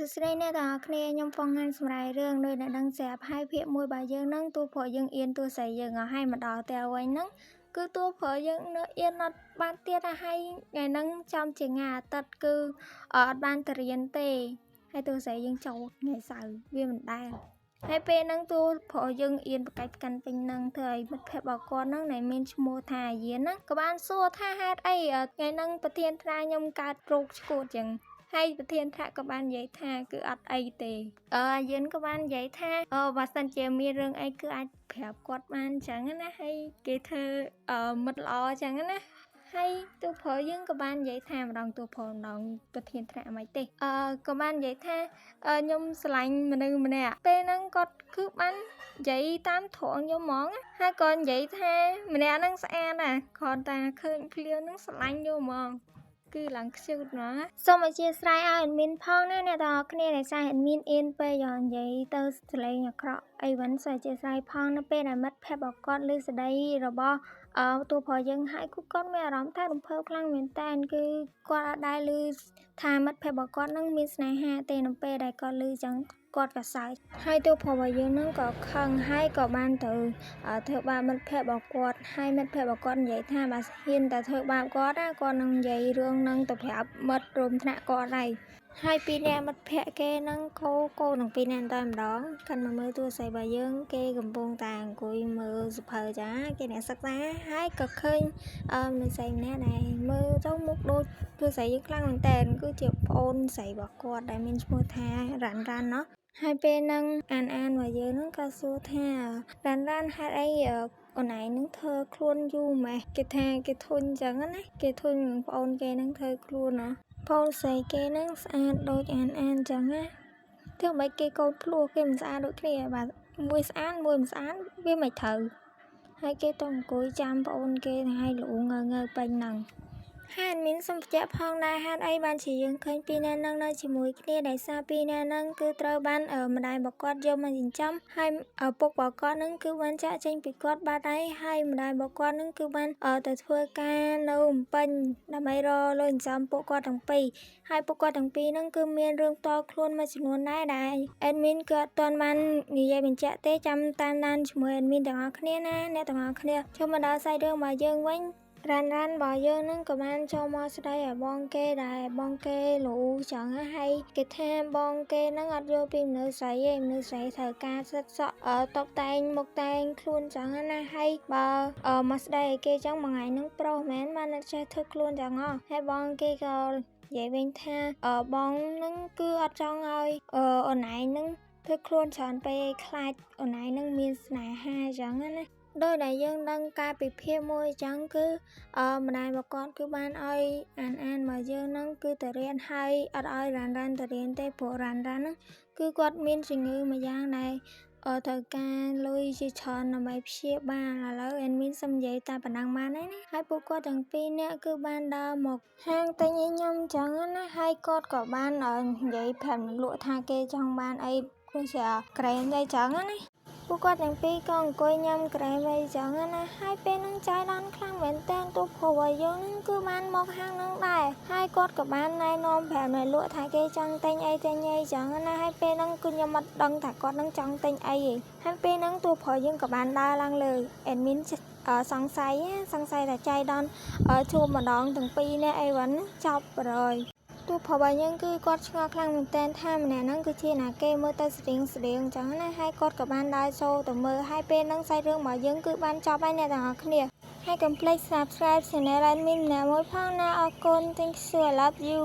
សួស្តីអ្នកទាំងអស់គ្នាខ្ញុំហ្វុងហានសម្រាយរឿងដោយអ្នកដឹងស្រាប់ហើយភាគមួយរបស់យើងហ្នឹងតួប្រុសយើងអៀនតួស្រីយើងឲ្យហើយមកដល់ផ្ទះវិញហ្នឹងគឺតួប្រុសយើងនៅអៀនអត់បានទៀតឲ្យហើយថ្ងៃហ្នឹងចំជាថ្ងៃអាទិត្យគឺអត់បានទៅរៀនទេហើយតួស្រីយើងចូលថ្ងៃសៅរ៍វាមិនដែលហើយពេលហ្នឹងតួប្រុសយើងអៀនប្រកាច់កាន់ពេញហ្នឹងធ្វើឲ្យមិត្តភក្តិរបស់គាត់ហ្នឹងដែលមានឈ្មោះថាយានហ្នឹងក៏បានសួរថាហេតុអីថ្ងៃហ្នឹងប្រធានថ្នាក់ខ្ញុំកើតរោគឆ្កួតចឹងហើយប្រធានថ្នាក់ក៏បាននិយាយថាគឺអត់អីទេអឺអាយិនក៏បាននិយាយថាអឺបើសិនជាមានរឿងអីគឺអាចប្រាប់គាត់បានចឹងណាហើយគេធ្វើអឺមិត្តល្អចឹងណាហើយតួប្រុសយើងក៏បាននិយាយថាម្ដងតួប្រុសម្ដងប្រធានថ្នាក់មិនទេអឺក៏បាននិយាយថាខ្ញុំស្រឡាញ់មនុស្សម្នាក់ពេលហ្នឹងគាត់គឺបាននិយាយតាមត្រង់ខ្ញុំហ្មងហើយក៏និយាយថាម្នាក់ហ្នឹងស្អាតណាស់គ្រាន់តែឃើញភ្លាមហ្នឹងស្រឡាញ់យកហ្មងគឺឡើងខ្ជូតណាសូមអធិស្ឋានឲ្យ admin ផងណាអ្នកទាំងអស់គ្នាដែលសារ admin អៀនពេកយកនិយាយទៅសលេងអាក្រក់អីវិញសូមអធិស្ឋានផងនៅពេលដែលមិត្តភក្តិរបស់គាត់ឮស្ដីរបស់អឺតួប្រុសយើងហើយគឺគាត់មានអារម្មណ៍ថារំភើបខ្លាំងមែនតើគឺគាត់អត់ដែលឮថាមិត្តភក្តិរបស់គាត់នឹងមានស្នេហាទេនៅពេលដែលគាត់ឮចឹងគាត់ក៏សើចហើយតួប្រុសរបស់យើងនឹងក៏ខឹងហើយក៏បានទៅធ្វើបាបមិត្តភក្តិរបស់គាត់ហើយមិត្តភក្តិរបស់គាត់និយាយថាបើហ៊ានតែធ្វើបាបគាត់ណាគាត់នឹងនិយាយរឿងនឹងទៅប្រាប់មិត្តរួមថ្នាក់គាត់ហើយហើយពីរនាក់មិត្តភក្តិគេនឹងគោគោទាំងពីរនាក់តែម្ដងកាន់មកមើលទូរស័ព្ទរបស់យើងគេកំពុងតែអង្គុយមើលសភៅចាគេអ្នកសិក្សាហើយក៏ឃើញអឺមនុស្សស្រីម្នាក់ដែលមើលទៅមុខដូចទូរស័ព្ទយើងខ្លាំងមែនតើគឺជាប្អូនស្រីរបស់គាត់ដែលមានឈ្មោះថារ៉ាន់រ៉ាន់ណោះហើយពេលហ្នឹងអានអានរបស់យើងហ្នឹងក៏សួរថារ៉ាន់រ៉ាន់ហេតុអីអូនឯងនឹងធ្វើខ្លួនយូរម៉េះគេថាគេធុញអញ្ចឹងណាគេធុញប្អូនគេនឹងធ្វើខ្លួនណាប្អូនស្រីគេនឹងស្អាតដូចអានអានអញ្ចឹងណាធ្វើម៉េចគេកូនភ្លោះគេមិនស្អាតដូចគ្នាបាទមួយស្អាតមួយមិនស្អាតវាមិនត្រូវហើយគេទៅអង្គុយចាំប្អូនគេឲ្យល្ងងើងើពេញហ្នឹងហើយមានសូមបញ្ជាក់ផងដែរហេតុអីបានជាយើងឃើញពីរនាក់នឹងនៅជាមួយគ្នាដោយសារពីរនាក់នឹងគឺត្រូវបានម្ដាយរបស់គាត់យកមកចិញ្ចឹមហើយឪពុករបស់គាត់នឹងគឺបានចាក់ចេញពីគាត់បាត់ហើយហើយម្ដាយរបស់គាត់នឹងគឺបានទៅធ្វើការនៅភ្នំពេញដើម្បីរកលុយចិញ្ចឹមពួកគាត់ទាំងពីរហើយពួកគាត់ទាំងពីរនឹងគឺមានរឿងផ្ទាល់ខ្លួនមួយចំនួនដែរដែល admin គឺអត់ទាន់បាននិយាយបញ្ជាក់ទេចាំតាមដានជាមួយ admin ទាំងអស់គ្នាណាអ្នកទាំងអស់គ្នាចូលមកដល់សាច់រឿងរបស់យើងវិញរ៉ាន់រ៉ាន់របស់យើងនឹងក៏បានចូលមកស្ដីឲ្យបងគេដែរបងគេលូចឹងហើយគេថាបងគេនឹងអត់យល់ពីមនុស្សស្រីទេមនុស្សស្រីត្រូវការសិតសក់តបតែងមុខតែងខ្លួនចឹងណាហើយបើមកស្ដីឲ្យគេចឹងមួយថ្ងៃនឹងប្រុសមែនបានអត់ចេះធ្វើខ្លួនចឹងហ៎ហើយបងគេក៏និយាយវិញថាបងនឹងគឺអត់ចង់ឲ្យអូនឯងនឹងធ្វើខ្លួនច្រើនពេកខ្លាចអូនឯងនឹងមានស្នេហាចឹងណាដោយដែលយើងដឹងការពិភាក្សាមួយអញ្ចឹងគឺអឺម្ដាយរបស់គាត់គឺបានឲ្យអានអានមកយើងហ្នឹងគឺទៅរៀនហើយអត់ឲ្យរ៉ាន់រ៉ាន់ទៅរៀនទេព្រោះរ៉ាន់រ៉ាន់ហ្នឹងគឺគាត់មានជំងឺមួយយ៉ាងដែលត្រូវការលុយជាច្រើនដើម្បីព្យាបាលឥឡូវ admin សុំនិយាយតែប៉ុណ្ណឹងបានហើយណាហើយពួកគាត់ទាំងពីរនាក់គឺបានដើរមកហាងទិញអីញ៉ាំអញ្ចឹងណាហើយគាត់ក៏បាននិយាយប្រាប់អ្នកលក់ថាគេចង់បានអីដូចជាក្រែមអីចឹងណាពួកគាត់ទាំងពីរក៏អង្គុយញ៉ាំក្រែមអីចឹងណាហើយពេលហ្នឹងចៃដន្យខ្លាំងមែនតើទូព្រោះយើងហ្នឹងគឺបានមកហាងហ្នឹងដែរហើយគាត់ក៏បានណែនាំប្រាប់អ្នកលក់ថាគេចង់ទិញអីទិញអីចឹងណាហើយពេលហ្នឹងគឺខ្ញុំអត់ដឹងថាគាត់ហ្នឹងចង់ទិញអីទេហើយពេលហ្នឹងតួប្រុសយើងក៏បានដើរឡើងលើ admin សង្ស័យសង្ស័យថាចៃដន្យជួបម្ដងទាំងពីរនាក់អីវ៉ាន់ចប់ប្រយតួប្រុសរបស់យើងគឺគាត់ឆ្ងល់ខ្លាំងមែនទែនថាម្នាក់ហ្នឹងគឺជាណាគេមើលទៅស្រៀងស្រៀងអញ្ចឹងណាហើយគាត់ក៏បានដើរចូលទៅមើលហើយពេលហ្នឹងសាច់រឿងរបស់យើងគឺបានចប់ហើយអ្នកទាំងអស់គ្នាហើយកុំភ្លេច Subscribe Channel admin ម្នាក់មួយផងណាអរគុណ Thank you. I love you.